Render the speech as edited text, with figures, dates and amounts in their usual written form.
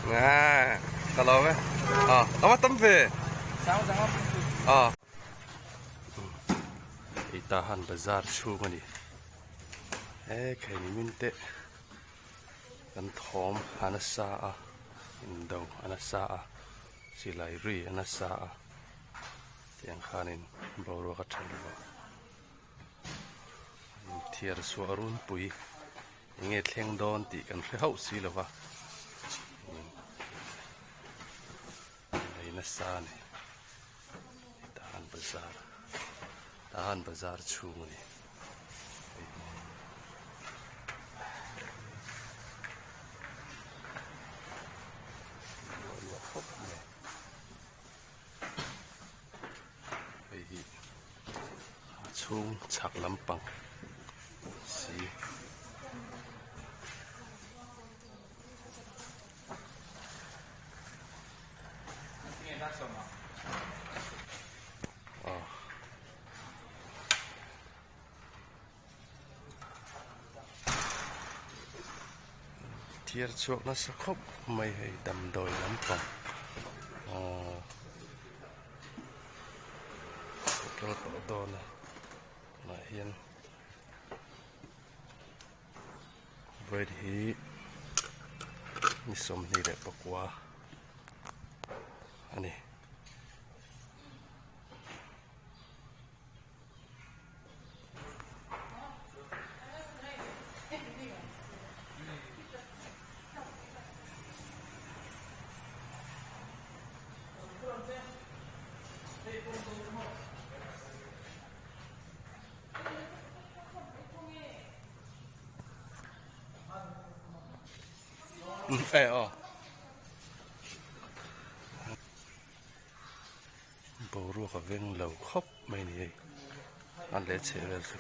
Ka lo e. A va tam ve. Hei tahan bazar chhung a ni. He khaini min te kan thawm a nasa a, indo a nasa a, silai ri a nasa a. Tiang khanin boruak a tha lo a. Thiar chhuah runpui eng nge thleng dawn tih kan hre hauh si lo va lei nasa a ni tahan bazar tahan bazar chhung a ni. Hei hi a chhung chhak lampang si. Aw. Thiar chhuak nasa khawp mai hei damdawi lampang ahh petrol pawh dawn a tunah hian bread hi ni 29 a ni. Boruak a veng lo khawp mai a ni hei an leh chheh vel chu.